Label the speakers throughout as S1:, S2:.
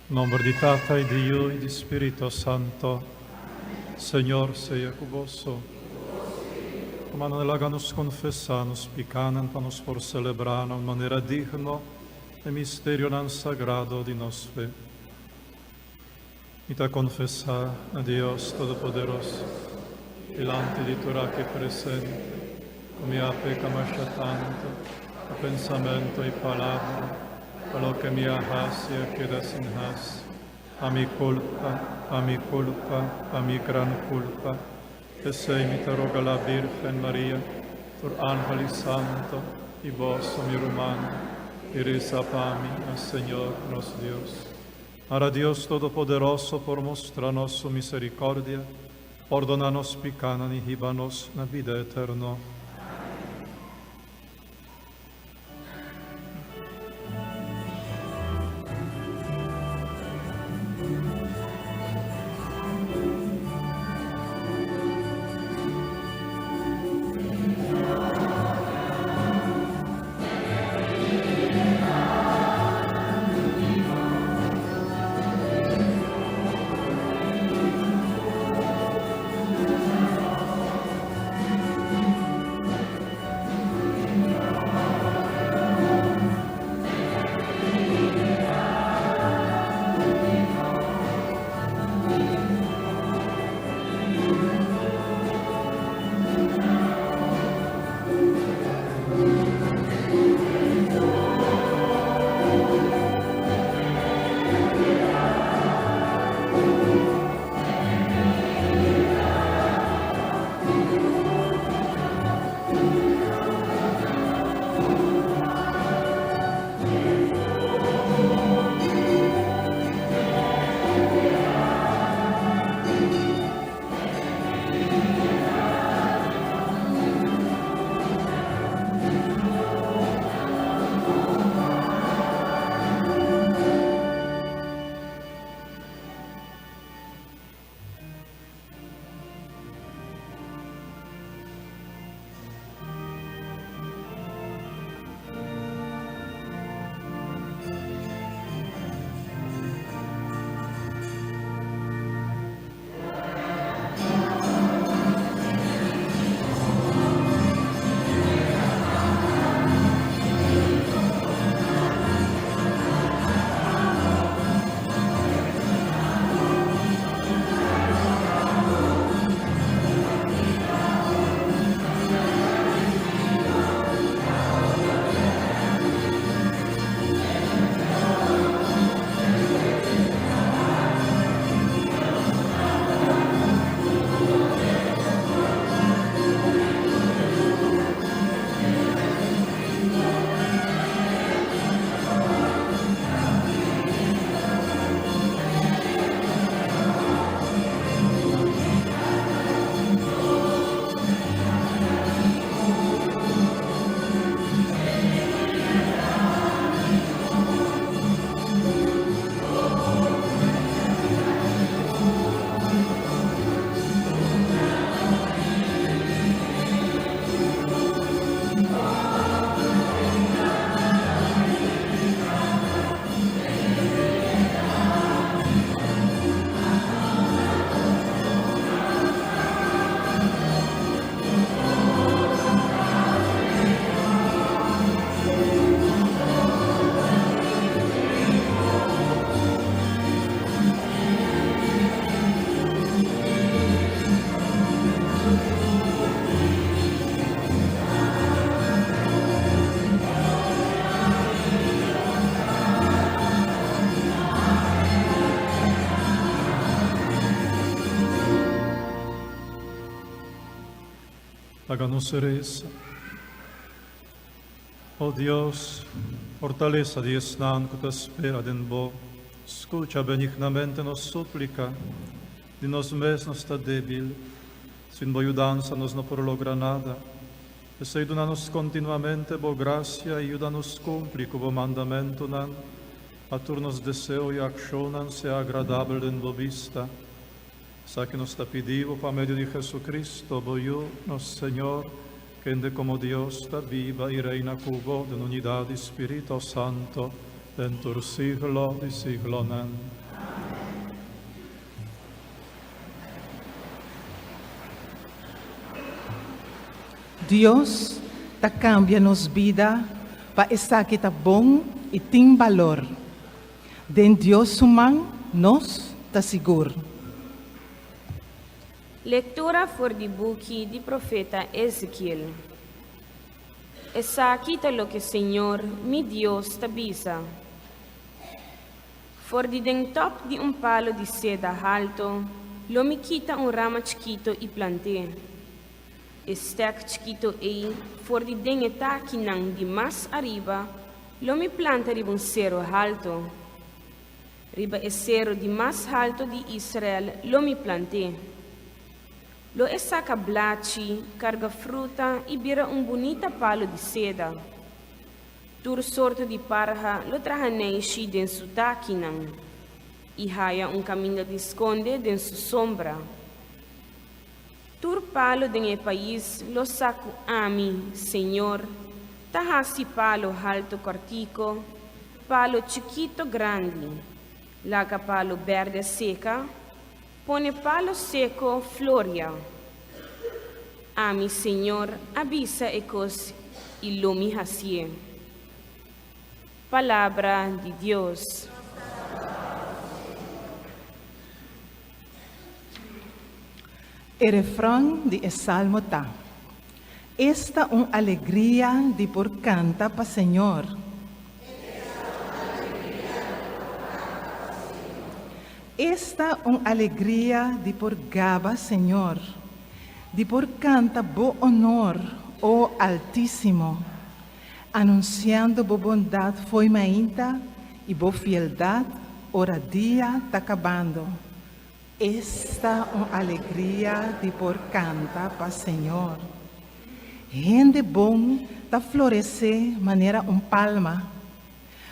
S1: Nomber di Tata y di Yu y di Spirito Santo. Señor sea cu boso. Rumannan, laga nos confesa nos picanan pa nos por celebra na un manera digno e misterionan sagrado di nos fe. Mi ta confesa na Dios Todopoderoso, dilanti di tur aki presente, cu mi a peca masha tanto, cu pensamento y palabra, pa loke mi a haci a keda sin haci, pa mi culpa, pa mi culpa, pa mi gran culpa. P'esey mi ta roga la Virgen Maria, tur angel y santo, y boso, mi rumannan, y reza pa mi na Señor nos Dios. Ara Dios Todopoderoso por mustra nos su misericordia, pordona nos picanan y hiba nos na bida eterno. Laga nos resa. O Dios, fortalesa di esnan ku ta spera den Bo, skucha benignamente nos súplika. Di nos mes nos ta débil, sin Bo yudansa nos no por logra nada. P'esei duna nos kontinuamente Bo grasia i yuda nos kumpli ku Bo mandamentunan, pa tur nos deseo i akshonnan sea agradabel den Bo bista. Esaki nos ta pidi Bo pa medio di Jesucristo, Bo Yu, nos Señor, kende komo Dios ta biba i reina ku Bo den unidad di Spirito Santo, den tur siglo di siglonan.
S2: Dios ta kambia nos bida pa esaki ta bon i tin balor. Den Dios su man nos ta sigur.
S3: Lektura for di buki di profeta Ezekiel. Esaki ta loke señor, mi Dios, ta bisa, For di den tòp di un palu di seda halto lo mi kita un rama chikito i plant'é. E stèk chikito ei for di den e takinan di mas ariba lo mi planta riba un seru halto. Riba e seru di mas halto di Israel lo mi plant'é. Lo e saka blachi, karga fruta i bira un bunita palu di seda. Tur sorto di parha lo traha neishi den su takinan i haya un kaminda di skonde den su sombra. Tur palu den e pais lo sa ku ami, Señor, ta hasi palu haltu kòrtiko, palu chikito grandi, laga palu bèrdè seka, pone palu seko floria. Ami, Señor, a bisa e kos i lo mi hasié. Palabra di Dios.
S2: E refran di e salmo ta, Esta un alegria di por canta pa Señor! Esta un alegria di por gaba Señor, di por canta Bo honor, o Altísimo, anunciando Bo bondad fo'i mainta i Bo fieldad ora dia ta cabando. Esta un alegria di por canta pa Señor! Hende bon ta florecé manera un palma,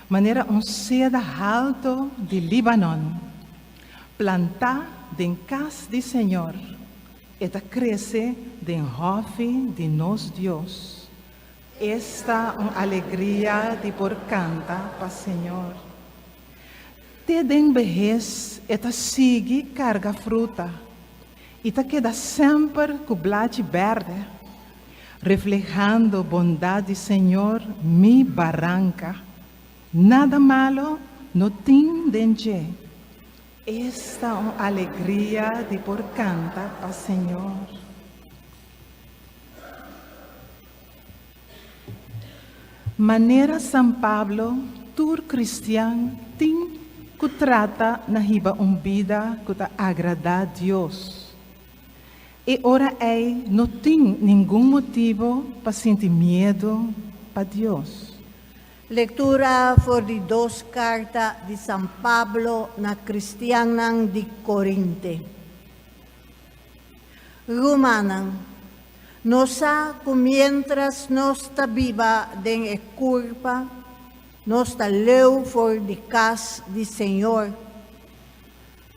S2: manera un seda halto di Líbanon. Plantá den cas di Señor, e ta crece den hòfi di nos Dios. Esta un alegria di por canta pa Señor! Te den behes e ta sigui karga fruta i ta keda semper ku blachi bèrdè, reflehando bondat di Señor mi baranka. Nada malo no tin den dje. Esta un alegria di por kanta pa Señor! Manera San Pablo, tur kristian tin ku trata na hiba un bida ku ta agradá Dios. E ora ei no tin ningun motibu pa sinti miedu pa Dios.
S4: Lektura for di dos karta di San Pablo na kristiannan di Korinte. Rumannan, nos sa ku miéntras nos ta biba den e kurpa, nos ta leu for di kas di Señor.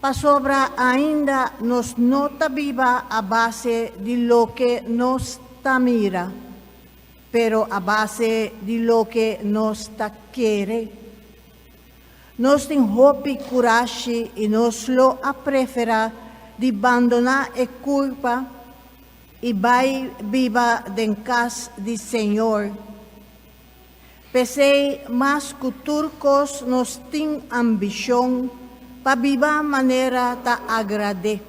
S4: Pasobra ainda nos no ta biba a base di loke nos ta mira, pero a base di loke nos ta kere. Nos tin hopi kurashi i nos lo a preferá di bandoná e kurpa i bai biba den kas di Señor. P'esei mas ku tur kos nos tin ambishon pa biba manera ta agrad'é,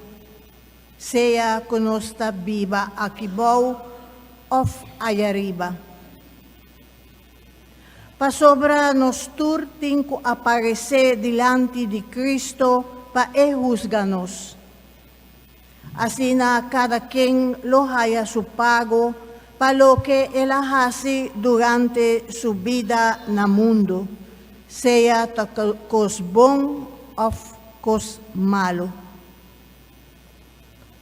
S4: sea ku nos ta biba akibou òf ayariba. Pasobra nos tur tin ku aparesé dilanti di Cristo pa E husga nos. Asina kada ken lo haya su pago pa loke el a hasi durante su bida na mundu, sea ta kos bon òf kos malu.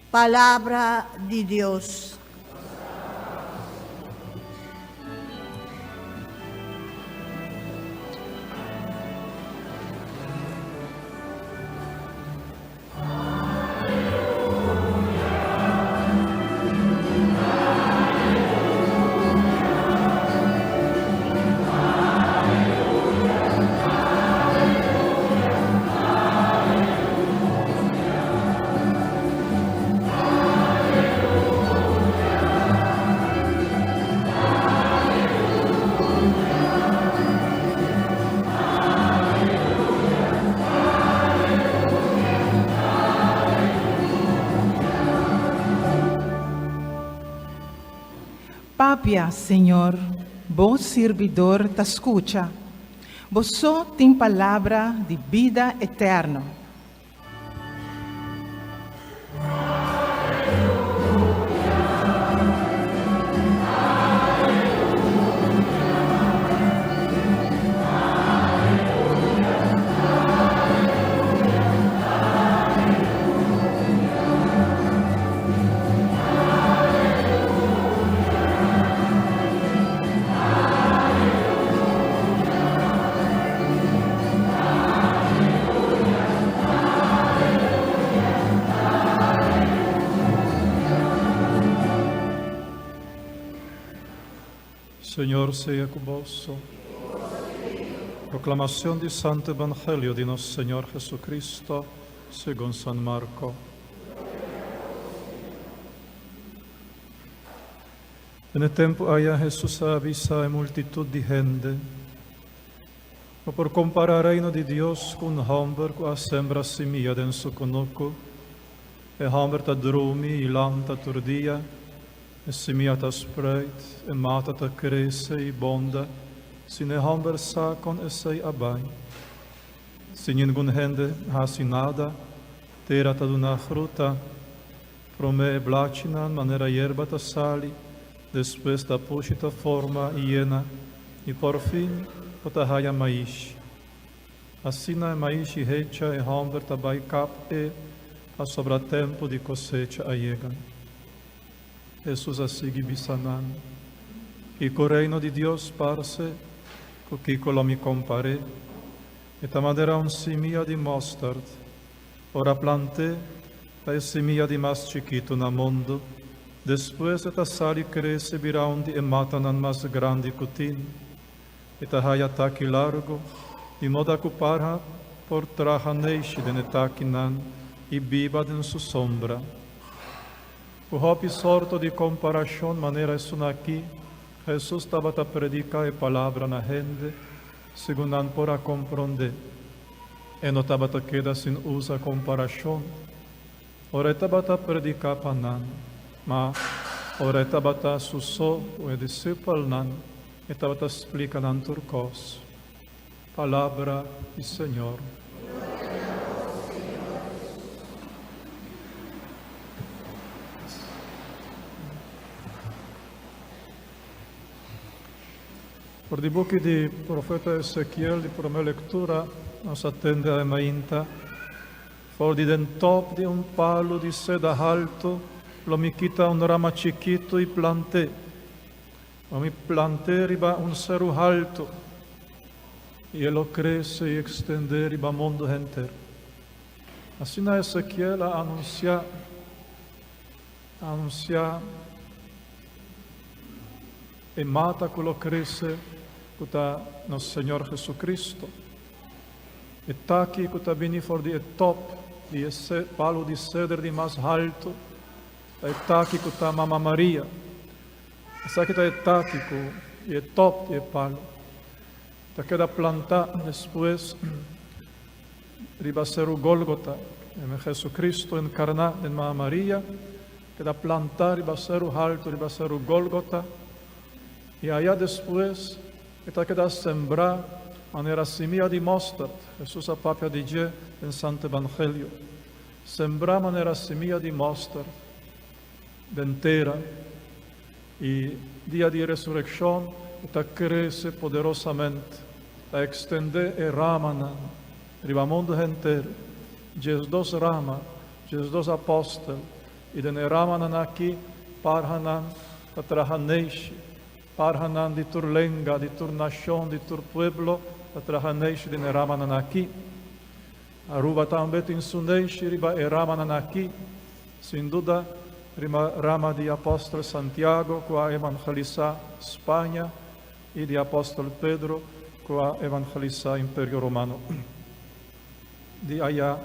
S4: Palabra di Dios.
S2: Papia, Señor, bo sirbidor ta scucha. Bo so tin palabra di bida eterno.
S1: Señor sea cu boso. Proclamación di Santo Evangelio di nos Señor Jesucristo, segun San Marco. Den e tempu aya Hesus a avisa e multitut di hende, Bo por kompará Reino di Dios ku un hòmber ku a sembra simia den su kunuku. E hòmber ta drumi i lanta tur dia, e simia ta sprùit, e mata ta krese i bonda, sin e hòmber sa kon esei a bai. Si ningun hende hasi nada, tera ta duna fruta. Promé e blachinan manera yerba ta sali, despues ta pushi ta forma i yena, i por fin bo ta haya maishi. Asina e maishi hecha e hòmber ta bai kap e pasobra tempu di kosecha a yega. Hesus a sigui bisa nan, Kiko Reino di Dios parse? Ku kiko lo mi kompar'é? E ta manera un simia di mòstard. Ora plant'é, ta e simia di mas chikitu na mundu. Despues e ta sali krese bira un di e matanan mas grandi ku tin. E ta haya taki largu, di moda ku parha por traha neishi den e takinan i biba den su sombra. Ku hopi sorto di komparashon manera esun aki, Hesus tabata prediká e palabra na hende, segun nan por a komprondé. E no tabata keda sin usa komparashon ora e tabata prediká pa nan, ma ora e tabata su so ku e disipelnan, e tabata splika nan tur kos. Palabra di Señor. For di buki di profeta Ezekiel di prome lectura nos a tende awe mainta, For di den top di un palu di seda haltu lo mi kita un rama chikitu i plant'é. Lo mi plant'é riba un seru haltu, i e lo krese i ekstendé riba mundu henter. Asina Ezekiel a anunsiá, a anunsiá E mata ku lo krese ku ta nos Señor Jesucristo. E taki ku ta bini for di e top di e palu di seder di mas haltu ta e taki ku ta Mama Maria. Esaki ta e taki ku di e top di e palu ta keda plantá despues riba Seru Golgota. Jesucristo enkarná den Mama Maria. Keda plantá riba seru haltu, riba seru Gólgota, i aya despues e ta keda sembrá manera simia di mòstert. Hesus a papia di dje den Santu Evangelio. Sembrá manera simia di mòstert den tera, i dia di resurekshon e ta krese poderosamente, ta ekstendé e ramanan riba mundu henter. Diesdos rama 12 apòstel, i den e ramanan aki parhanan ta traha neishi, parhanan di tur lenga, di tur nashon, di tur pueblo ta traha neishi den e ramanan aki. Aruba tambe tin su neishi riba e ramanan aki, sin duda riba rama di apòstel Santiago ku a evangelisá Spaña i di apòstel Pedro ku a evangelisá Imperio Romano. Di aya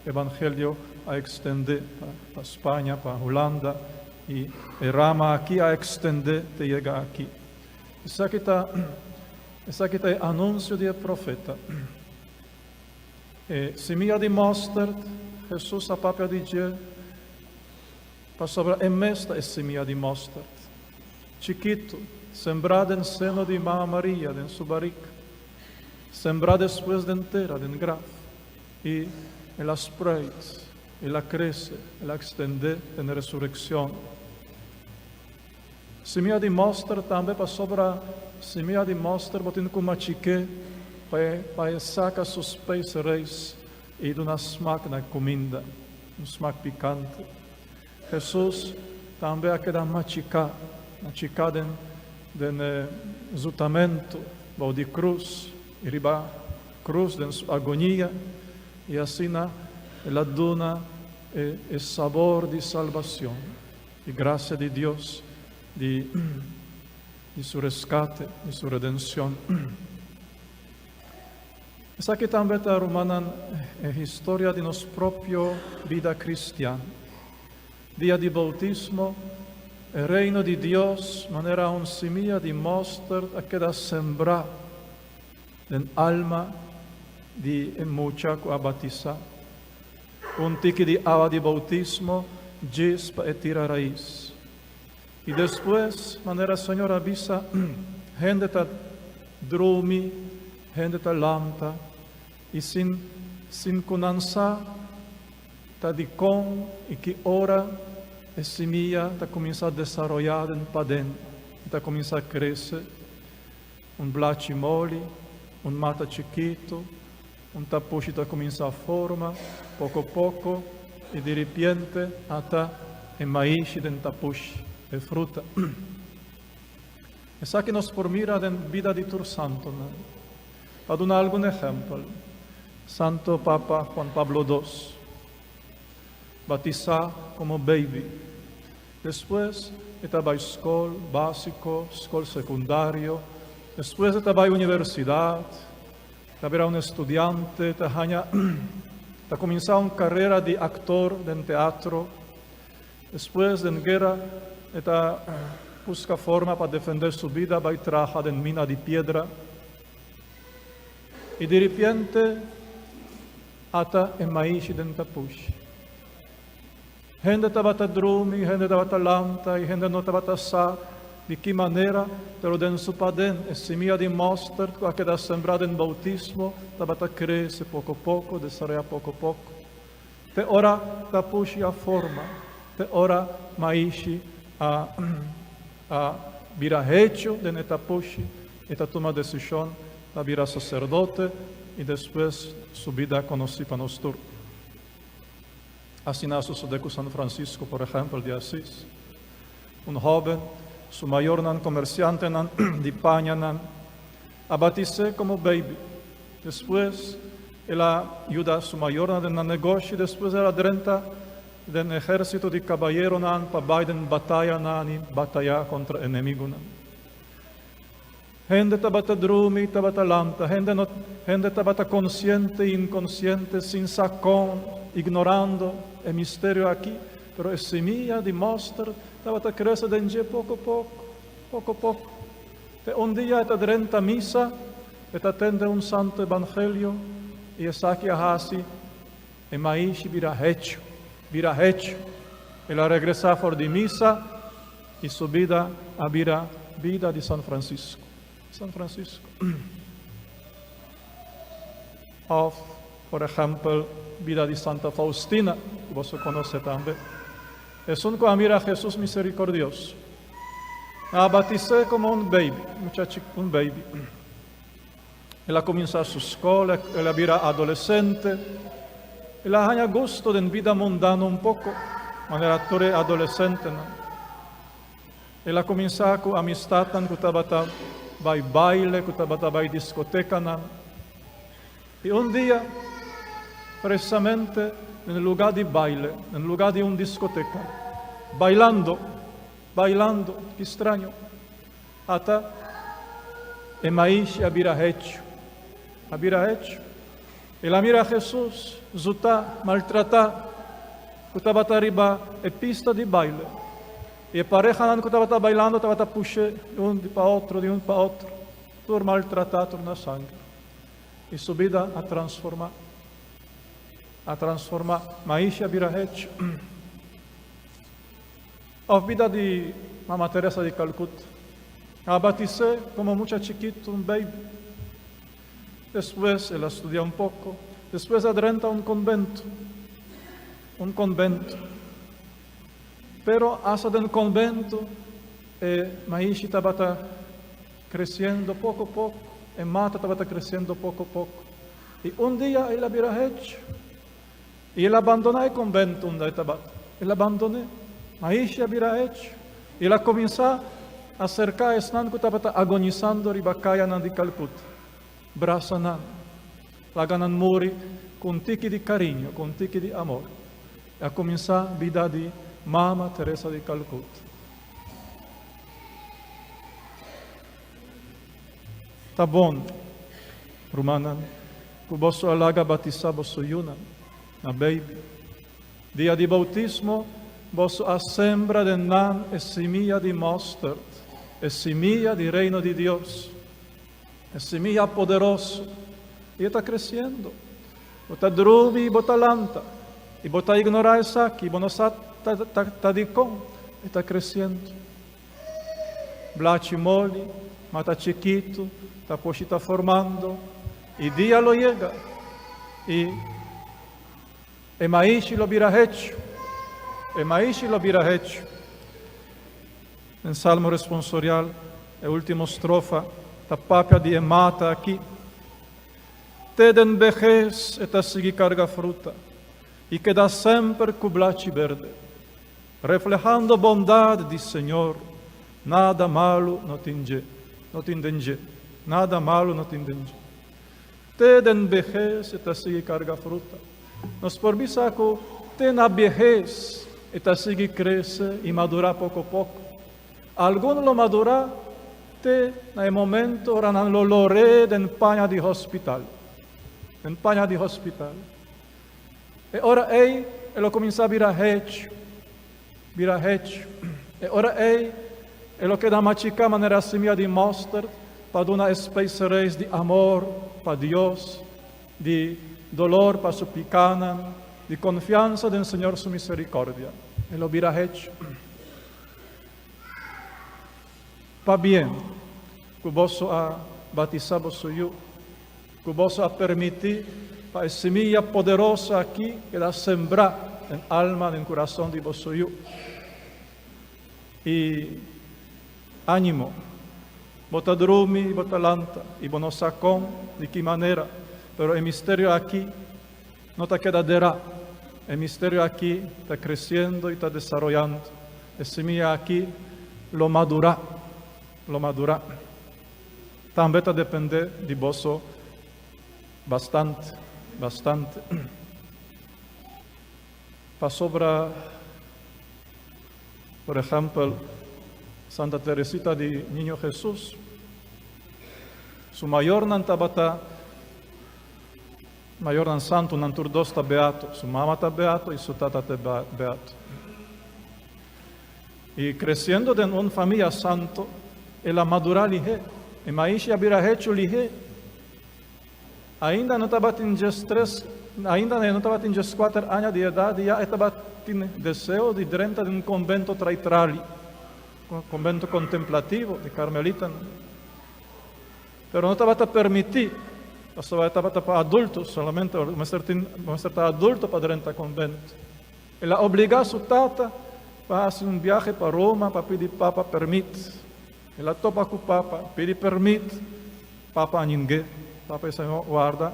S1: evangelio a extende pa Spaña, pa Hulanda y e rama aki a extende te yega aki. Esaki ta esaki ta e anuncio di e profeta. E simia di mosterd, Jesus a papia di dje, pasobra e mes ta e simia di mosterd. Chikito, sembrá den seno di Mama Maria, den su barika, sembrá despues den tera, den graf, i el a spruit, el a krese, el a ekstendé den resurekshon. Simia di mòster tambe pasobra simia di mòster bo tin ku machik'é pa e pa e saka su spesereis i duna smak na e kuminda, un smak pikante. Hesus tambe a keda machiká, machiká den den e zutamentu bou di krus i riba krus den su agonia i asina el a duna e e sabor di salbacion. E gracia di Dios, di di su rescate, di su redencion. Esaki tambe ta, rumannan, e historia di nos propio bida cristian. Dia di bautismo, e Reino di Dios, manera un simia di mosterd, a keda sembrá den alma di e mucha cu a batisá. Un tiki di awa di boutismo djis pa e tira rais. I despues, manera Señor a bisa, hende ta drumi, hende ta lanta, i sin sin ku nan sa ta di kon i ki ora e simia ta kuminsá desaroyá den paden, i ta kuminsá krese. Un blachi moli, un mata chikitu, Un tapushi ta kuminsá forma poko poko i diripiente ata e maishi den tapushi, e fruta. Esaki nos por mira den bida di tur santonan. Pa duna algun ehèmpel, Santo Papa Juan Pablo dos, batisá komo beibi. Despues e ta bai skol básiko, skol sekundario, despues e ta bai universidat, Ta bira un estudiante, ta haña, ta kuminsá un karera di aktor den teatro. Despues den guera e ta buska forma pa defendé su bida bai traha den mina di piedra. I diripiente ata e maishi den tapushi. Hende tabata drumi, hende tabata lanta i hende no tabata sa di ki manera, pero den su paden e simia di mòsterd ku a keda sembrá den boutismo tabata krese poko poko, desaroyá poko poko, te ora tapushi a forma, te ora maishi a a bira hechu den e tapushi, e ta tuma desishon pa bira saserdote i despues su bida konosí pa nos tur. Asina a sosodé ku San Francisco, por ehèmpel, di Asis. Un hóben, su mayornan komersiantenan di pañanan, a batis'é komo beibi. Despues, el a yuda su mayornan den nan negoshi, despues el a drenta den ehérsito di kabayeronan pa bai den batayanan i batayá kontra enemigunan. Hende tabata drumi, tabata lanta, hende no, hende tabata konsiente i inkonsiente, sin sa kon, ignorando e misterio aki, pero e simia di mòster tabata krese den dje poko poko, poko poko. Te un dia e ta drenta misa, e ta tende un santo evangelio, i esaki a hasi e maishi bira hechu, bira hechu. El a regresá for di misa, I su bida a bira bida di San Francisco. San Francisco. Of, por ehempel, bida di Santa Faustina, ku boso konosé tambe. Esun ku a mira Jesus miserikordioso. A batis'é komo un beibi, muchachi, un beibi. El a kuminsá su skol, el a bira adolesente. El a haña gusto den bida mundano un poko, manera tur e adolesentenan. El a kuminsá ku amistatnan ku tabata bai baile, ku tabata bai diskotekanan. I un dia, presisamente den e lugá di baile, den e lugá di un diskoteka, bailando, bailando, ki straño! Ata e maishi a bira hechu, a bira hechu. El a mira Hesus zutá, maltratá, ku tabata riba e pista di baile. I e parehanan ku tabata bailando tabata push'é di un pa otro, di un pa otro, tur maltratá, tur na sanger. I su bida a transformá, a transformá. Maishi a bira hechu. Òf bida di Mama Teresa di Calcuta. A batis'é komo mucha chikitu, un baby. Despues el a studia un poko, despues a drenta un konbento. Un konbento. Pero asta den konbento e maishi tabata kresiendo poko poko, e mata tabata kresiendo poko poko. I un dia el a bira hechu. I el a bandoná e konbento unda e tabata. El a bandoné. Maishi a bira hechu. I el a kuminsá aserká esnan ku tabata agonisando riba kayanan di Kalkuta. Brasa nan. Laga nan muri ku un tiki di kariño, ku un tiki di amor. E a kuminsá bida di Mama Teresa di Kalkuta. Ta bon, rumannan, ku boso a laga batisá boso yunan na beibi. Dia di boutismo, boso a sembra den nan e simia di mòstert, e simia di Reino di Dios, e simia poderoso, i e ta kresiendo. Bo ta drumi i bo ta lanta, i bo ta ignorá esaki, bo no sa ta dikon e ta kresiendo. Blachi moli, ma ta chikitu, ta poshi ta formando, i dia lo yega, i e maishi lo bira hechu, e maishi lo bira hechu. Den Salmo responsorial, e ultimo strofa ta papia di e mata aki. Te den behes e ta sigui karga fruta, i keda semper ku blachi berde. Reflehando bondad di Señor, nada malu no tin dje, no tin den dje, nada malu no tin den dje. Te den behes e ta sigui karga fruta. Nos por bisa ku te na behes e ta sigui krese i madurá poko poko. Algun lo madurá te na e momento ora nan lo lor'é den paña di hospital, den paña di hospital. E ora ei e lo kuminsá bira hechu, bira hechu. E ora ei e lo keda machiká manera simia di mòsterd pa duna e spesereis di amor pa Dios, di dolor pa su pikánan, di konfiansa den Señor su miserikòrdia. E lo bira hechu. Pabien ku boso a batisá boso yu. Ku boso a permití pa e simia poderoso aki keda sembrá den alma, den kurason di boso yu. I ánimo, bo ta drumi i bo ta lanta, i bo no sa kon, di ki manera, pero e misterio aki no ta keda derá. E misterio aki ta kresiendo i ta desaroyando. E simia aki lo madurá, lo madurá. Tambe ta depende di boso bastante, bastante. Pasobra, por ehempel, Santa Teresita di Niño Jesus, su mayornan tabata mayornan santu, nan tur dos ta beato, su mama ta beato i su tata ta beato. I kresiendo den un famia santo, el a madurá lihé. E maishi a bira hechu lihé. Ainda no tabatin diestres, ainda e no tabatin dieskuater aña di edat i ya e tabatin deseo di drenta den un konbento traitrali, konbento kontemplativo di karmelitanan. Pero no tabata permití, pasobra e tabata pa adulto solamente, mester tin, mester ta adulto pa drenta konbento. El a obligá su tata pa hasi un biahe pa Roma pa pidi Papa permit. El a topa ku Papa, pidi permit, Papa a ning'é. Papa a bisa, Warda,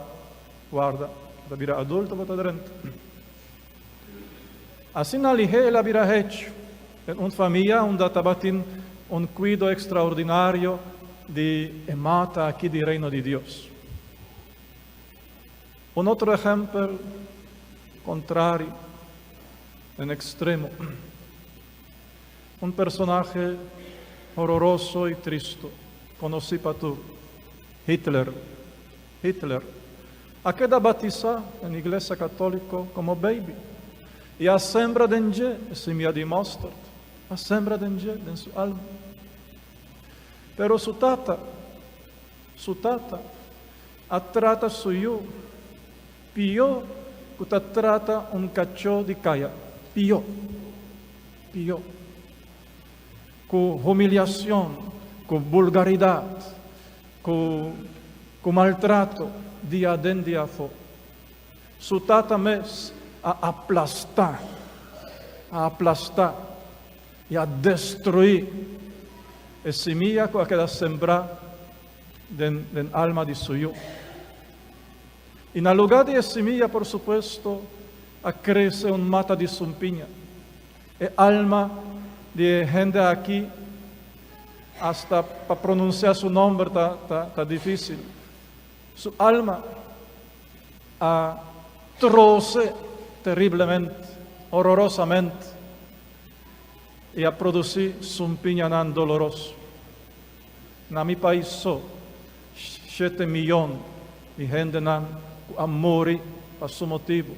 S1: warda, bo ta bira adulto, bo ta drenta. Asina lihé el a bira hechu den un famia unda tabatin un kuido ekstraordinario di e mata aki di Reino di Dios. Un otro ehempel contrario, den extremo. Un personahe hororoso y tristo, conoci pa tur, Hitler. Hitler a keda batisa den Iglesia Catolico como baby y a sembra den dje e simia di mosterd, a sembra den dje, den su alma. Pero su tata, su tata, A trata su yu pió ku ta trata un kachó di kaya. Pió. Pió. Ku humiliashon. Ku bulgaridat, ku ku maltrato dia aden dia afó. Su tata mes a aplastá, a aplastá i a destruí e simia ku a keda sembrá den den alma di su yu. I na lugá di e simia, por supuesto, a krese un mata di sumpiña. E alma di e hende aki, hasta pa pronuncia su nomber ta, ta, ta dificil. Su alma a troce terriblemente, hororosamente, y a produci sumpiñanan doloroso. Na mi pais so, shete miyon di hendenan cu a muri pa su motibu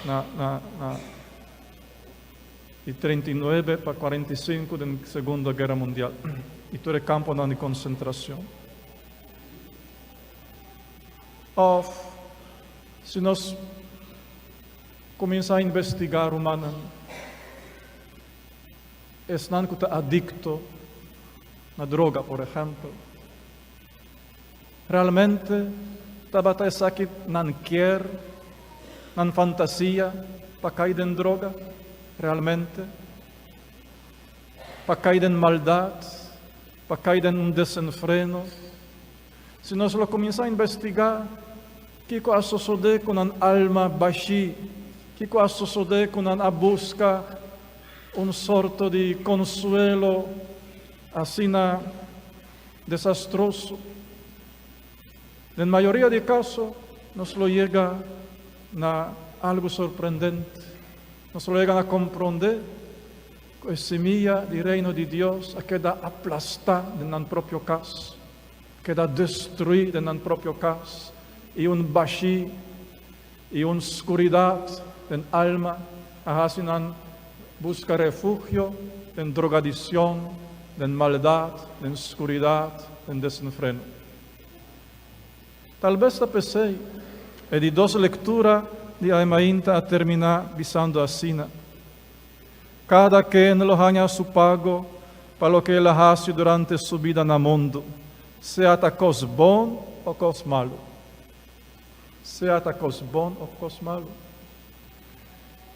S1: na, na, na di 39 pa 45 den Segundo Guera Mundial y tur e camponan di concentracion. Of si nos cuminsa investiga, rumannan, esnan cu ta adicto na droga, por ehempel, realmente tabata esaki nan kier, nan fantasia pa cay den droga? Realmente? Pa cay den maldad? Pa cay den un desenfreno? Si nos lo cuminsa investiga kico a sosode cu nan alma bashi, kico a sosode cu nan a busca un sorto di consuelo asina desastroso, den mayoria di caso nos lo yega na algo sorprendente. Nos lo yega na compronde cu e semilla di Reino di Dios a keda aplasta den nan propio cas, keda destrui den nan propio cas, y un bashi y un scuridad den alma a haci nan busca refugio den drogadiccion, den maldad, den scuridad, den desenfreno. Tal bes ta p'esei e di dos lectura di aemainta a termina bisando asina, Cada ken lo haña su pago pa loke el a haci durante su bida na mundu, sea ta cos bon o cos malu. Sea ta cos bon of cos malu.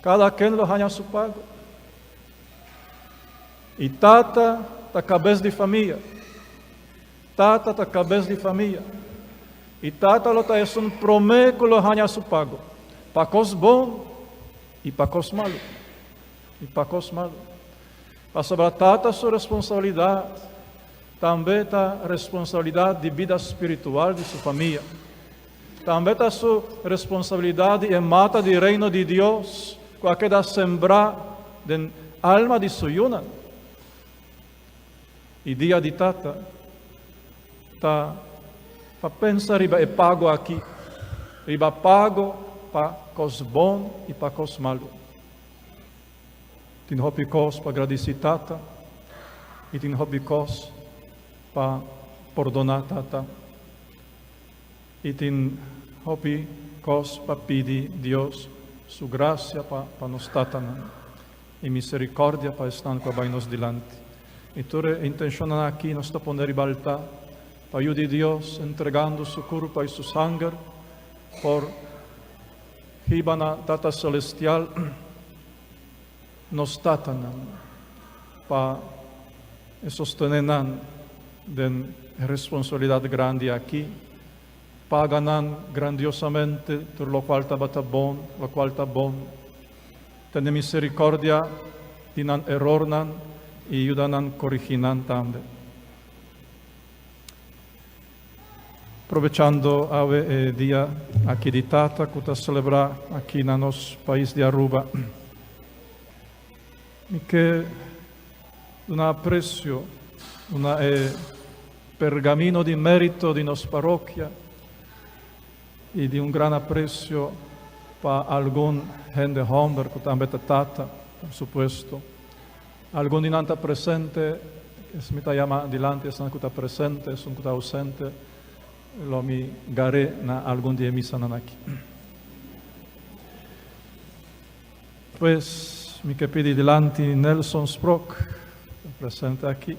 S1: Cada ken lo haña su pago. Y tata ta cabes di famia. Tata ta cabes di famia. Y tata lo ta esun prome cu lo haña su pago. Pa cos bon y pa cos malu. Y pa cos malu. Pasobra tata su responsabilidad tambe ta responsabilidad di bida spiritual di su famia. Tambe ta su responsabilidad di e mata di Reino di Dios cu a keda sembrá den alma di su yunan. E Dia di Tata ta pa pensa riba e pago aki, riba pago pa cos bon y pa cos malo. Tin hopi kos pa gradisí Tata i tin hopi kos pa pordoná Tata. I tin hopi kos pa pidi Dios su grasia pa pa nos tatanan i miserikòrdia pa esnan ku a bai nos dilanti. I tur e intenshonnan aki nos ta pone riba altá pa yu di Dios entregando su kurpa i su sanger por Hiba na Tata Celestial nos tatanan pa e sostene nan den e responsabilidad grandi aki. Paga nan grandiosamente tur locual tabata bon, locual ta bon. Tene misericordia di nan erornan y yuda nan corigi nan tambe. Probechando awe e dia aki di Tata cu ta celebra aki na nos pais di Aruba, mi ke duna aprecio, duna e pergamino di merito di nos parokia y di un gran aprecio pa algun hende homber cu tambe ta tata, por supuesto. Algun di nan ta presente, es mi ta yama dilanti esnan ku ta presente, esun ku ta ausente lo mi gar'é na algun di e misanan aki. Pues mi ke pidi dilanti Nelson Sprock, ta presente aki.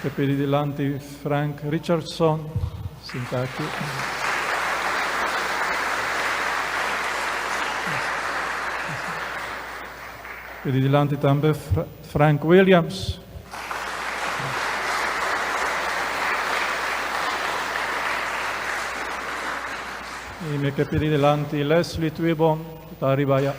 S1: Ke pidi dilanti Frank Richardson, sinta aki. Pidi dilanti tambe Frank Williams. I mi ke pidi dilanti Leslie Twibon, ku ta ariba ya.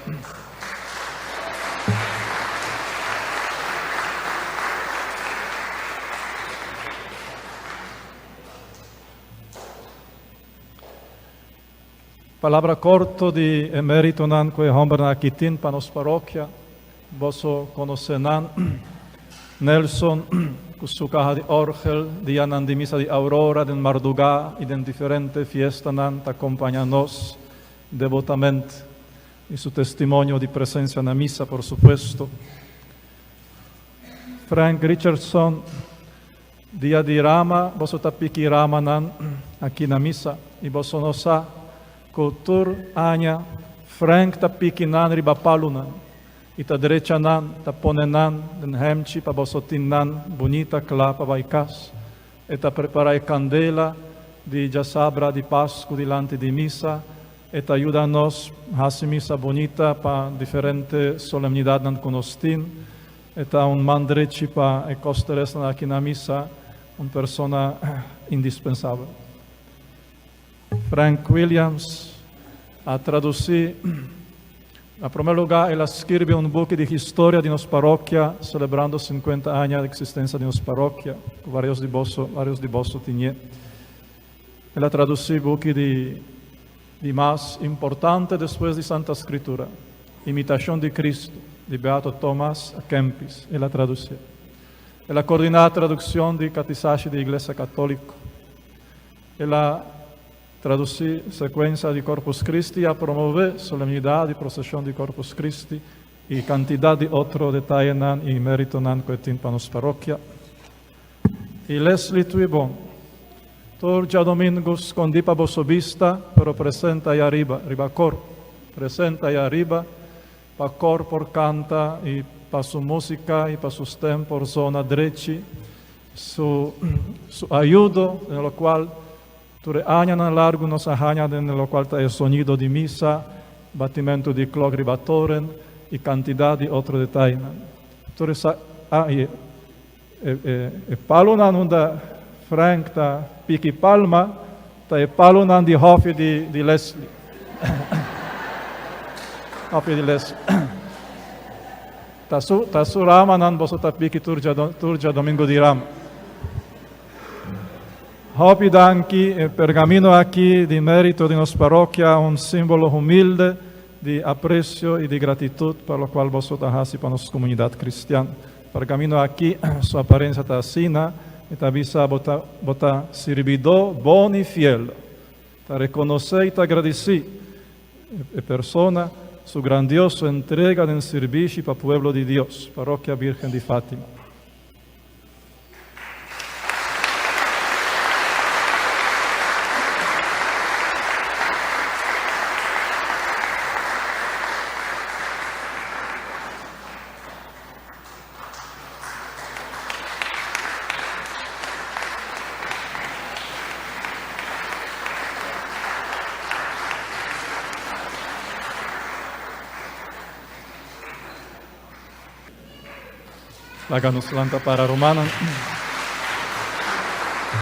S1: Palabra corto di e meritonan cu e hombernan aki tin pa nos parokia. Boso conoce nan. Nelson cu su caha di orgel, dianan di misa di Aurora den marduga y den diferente fiestanan ta compaña nos devotamente. Y su testimonio di presencia na misa, por supuesto. Frank Richardson. Dia di rama, boso ta piki ramanan aki na misa i boso no sa ku tur aña Frank ta piki nan riba palunan i ta drecha nan, ta pone nan den hemchi pa boso tin nan bunita kla pa bai kas. E ta prepará e kandela di djasabra di Pasku dilanti di misa. E ta yuda nos hasi misa bunita pa diferente solemnidatnan ku nos tin. E ta un man drechi pa e kosteresnan aki na misa, un persona indispensabel. Frank Williams a traduci, na prome luga el a skirbi un buki di historia di nos parokia, celebrando 50 aña di existencia di nos parokia, cu varios di boso, varios di boso tinie. El a traduci buki di di mas importante despues di Santa Scritura, Imitacion di Cristo, di Beato Thomas a Kempis, el a traducié. El a coordiná traduccion di Catisashi di Iglesia Catolico. El a traduci secuencia di Corpus Christi i a promové solemnidad di procesion di Corpus Christi i cantidad di otro detayenan i meritonan cu e tin pa nos parokia. I Leslie Twibon, Tur djadomingu skondí pa boso bista, pero presente aya riba, riba kor. Presente aya riba pa kor por kanta i pa su músika i pa su stem por zona drechi. Su su ayudo den lokual tur e añanan largu nos a haña den lokual ta e sonido di misa, batimentu di klòk riba toren i kantidat di otro detayenan. Tur esa a i E palonan unda Frank ta piki palma ta e palonan di hòfi di Leslie. Hòfi di Leslie. Ta su, ta su ramanan boso ta piki tur tur djadomingo di rama. Hopi danki, e pergamino aki di merito di nos parokia, un simbolo humilde di aprecio y di gratitud pa locual boso ta haci pa nos comunidad cristian. Pergamino aki su aparencia ta asina, e ta bisa bo ta bo ta sirbidó bon i fiel. Ta rekonosé i ta gradisí e persona su grandioso entrega den sirbishi pa pueblo di Dios. Parokia Virgen di Fatima. Laga nos lanta para rumannan.